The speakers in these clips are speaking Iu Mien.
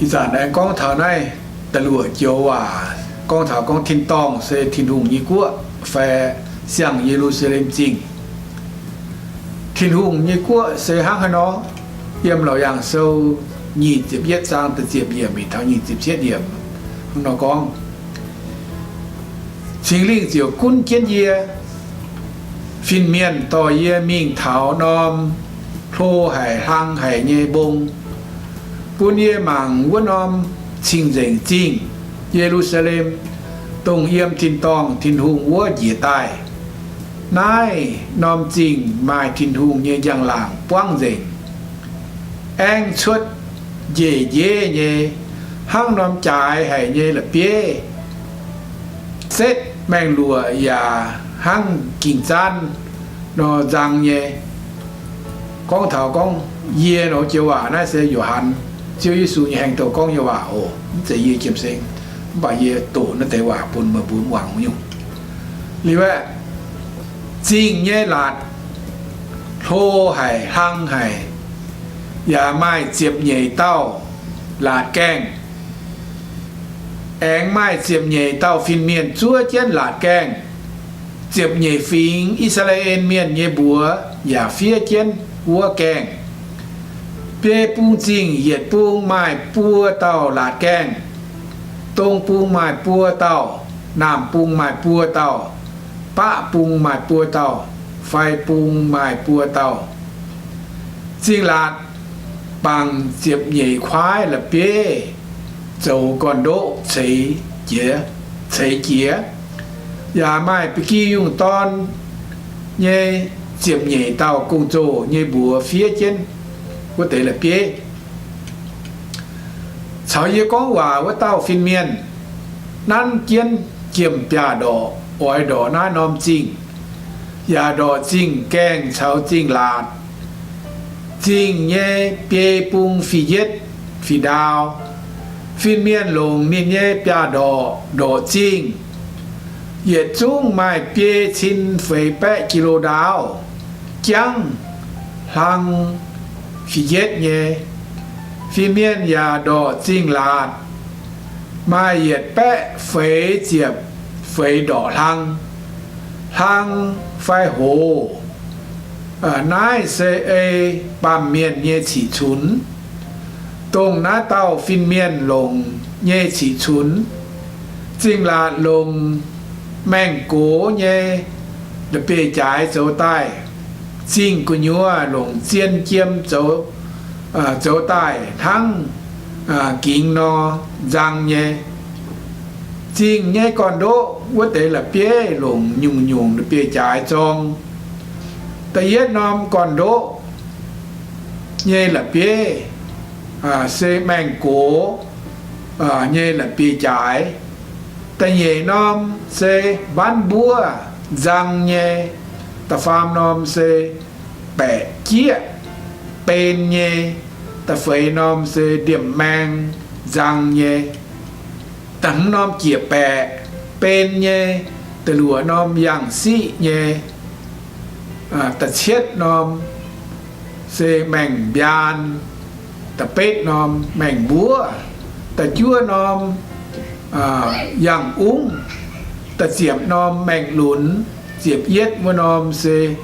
Ih zanc aengx gorngv taux naaiv da'luoqc joux waac, gorngv taux gorngv tin-dorngh se Tin-Hungh nyei guoqv fai siang-Ye^lu^saa^lem Zingh. Tin-Hungh nyei guoqv se hnangv haaix nor? Yiem Laauc Yaangh Sou nyic ziepc yietv zaang da'ziepc yiemc mingh taux nyic ziepc cietv yiemc nor gorngv, Singx Lingh ziouc gunv jienv yie, fin-mienh dorh yie mingh taux norm hlo haic hlang haic nyei mbong, bun yie mangc wuov norm cing-nzengc zingh, Ye^lu^saa^lem, dongh yiem tin-dorngh Tin-Hungh wuov njiec daaih. Naaiv norm zingh maaih Tin-Hungh nyei njang-laangc buangv nzengc, aengv cuotv njiec njiec nyei, hnangv norm jaaix haic nyei la'bieiv. Setv maengh luoqc yaac hnangv ging-zaanv nor nzang nyei. Gorngv taux gorngv yie nor joux waac naaiv se Yo^han, Ziouv Yesu nyei haengh douc gorngv nyei waac oc. Mv zeiz yie Jiem Seng, mv baac yie doqc naaiv deix waac bun meih mbuo muangx nyungc. Liuz aeqv, zingh nyei laatc hlo haic, hlang haic, yaac maaih ziepc nyeic dauh laatc gaengh. Aengx maaih ziepc nyeic dauh fin-mienh zuov jienv laatc gaengh. Ziepc nyeic fingx I^saa^laa^en Mienh nyei mbuox yaac fiev jienv wuov gaengh. Biei bung zingh yietc bung maaih buo dauh laatc gaengh. Dong bung maaih buo dauh, naamh bung maaih buo dauh, baqv bung maaih buo dauh, fai bung maaih buo dauh. Zingh laatc bangc ziepc nyeic kuaaiv la'bieiv zoux gorn-ndoqv ceix jiex, ceix jiex, yaac maaih ba'gi yungh dorn nyei ziepc nyeic dauh gong-zoh nyei mbuox fiev jienv wuov deix la'bieiv. Caux yie gorngv waac wuov dauh fin-mienh nanv jienv jiem biaav-ndorqc oix ndorqc naaiv norm zingh, yaac ndorqc zingh gaengh caux zingh laatc. Zingh nyei biei bung fih yietv fih ndaauv. Fin-mienh longc ninh nyei biaav-ndorqc ndorqc zingh. Yietc zungv maaih biei cin feix baeqv ki^lo ndaauv, jangv hlang fih yietv nyei. Fin-mienh yaac ndorqc zingh laatc, maaih yietc baeqv feix ziepc feix ndorqc hlang, hlang fai hoz. Naaiv se ei baamh mienh nyei ciqv cunx, dongh naaiv dauh fin-mienh longc nyei ciqv cunx. Zingh laatc longc maengh gox nyei la'bieiv-jaaix zoux daaih. Zingh gu'nyuoz longc zien jiem zoux, zoux daaih hnangv gingx nor nzang nyei. Zingh nyei gorn-ndoqv wuov deix la'bieiv longc nyungc-nyungc la'bieiv-jaaix zorng. Da'yietv norm gorn-ndoqv nyei la'bieiv se maengh gox nyei la'bieiv-jaaix. Da'nyeic norm se mbanv mbuov nzang nyei. Da'faam norm se baeqc jieqv ben nyei. Da'feix norm se ndiemh maeng nzang nyei. Da'hmz norm jieqv baeqc ben nyei. Da'luoqc norm yangh siqv nyei. Da'cietv norm se maengh mbiaan. Da'betv norm maengh mbuov. Da'juov norm yangh ungv. Da'ziepc norm maengh lunx. Ziepc yietv wuov norm se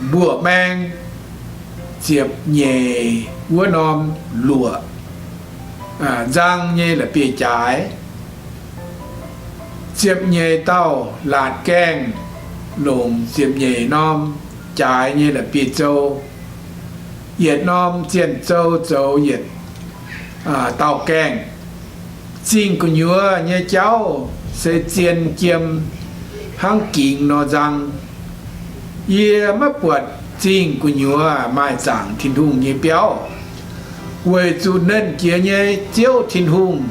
mbuoqc maeng. Ziepc nyeic wuov norm luoqc, nzang nyei la'bieiv-jaaix. Ziepc nyeic dauh laatc gaengh longc ziepc nyeic norm jaaix nyei la'bieiv-zou. Yietc norm zienh zou zoux yietc dauh gaengh. Zingh gu'nyuoz nyei jauv se zien jiem hnangv gingx nor nzang. Yie maiv buatc zingh gu'nyuoz maaih zaangc Tin-Hungh nyei biauv, weic zuqc Nernh Jiex nyei Ziouv Tin-Hungh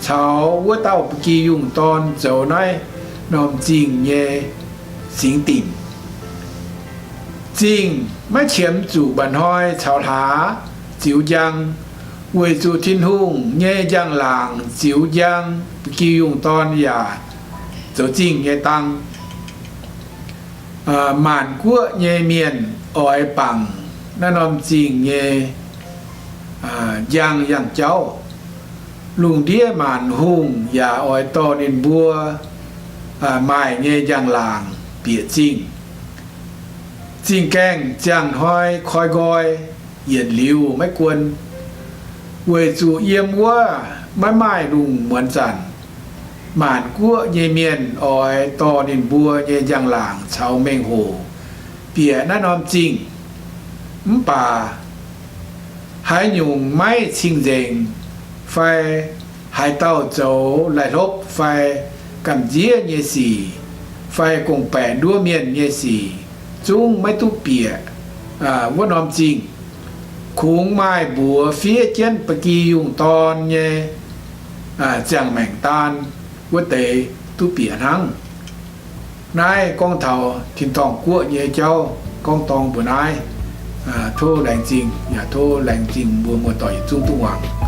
caux wuov dauh ba'gi yungh dorn zoux naaiv norm zingh nyei singx dinc. Zingh maiv qiemx zuqc mba'hnoi caux hlaax ziux njang, weic zuqc Tin-Hungh nyei njang-laangc ziux njang, ba'gi yungh dorn yaac zoux zingh nyei dang. Maanc guoqv nyei mienh oix bangc naaiv norm zingh nyei njang yangh jauv. Lungh ndiev maanc hungh yaac oix dorh ninh mbuo maaih nyei njang-laangc bieqc zingh. Zingh gaengh ziangh hnoi koi nqoi, yietc liuz maiv guon, weic zuqc yiem wuov maiv maaih lungh muonz zanc, maanc guoqv nyei mienh oix dorh ninh mbuo nyei njang-laangc caux mengh hoc bieqc naaiv norm zingh. Mv baac haaix nyungc maiv cing-nzengc, fai haaix dauh zoux laih hlopv fai gamh nziev nyei sic, fai gong-baeqc nduov mienh nyei sic, zungv maiv duqv bieqc wuov norm zingh. Kungx maaih mbuox fiev jienv ba'gi yungh dorn nyei ziangh maengc daan wuov deix duqv bieqc hnangv. Naaiv gorngv taux tin-dorngh guoqv nyei jauv gorngv dorng mbuo naaiv. Tov laengz zingh, yaac tov laengz zingh mbuo muoz-doic yietc zungv duqv muangx.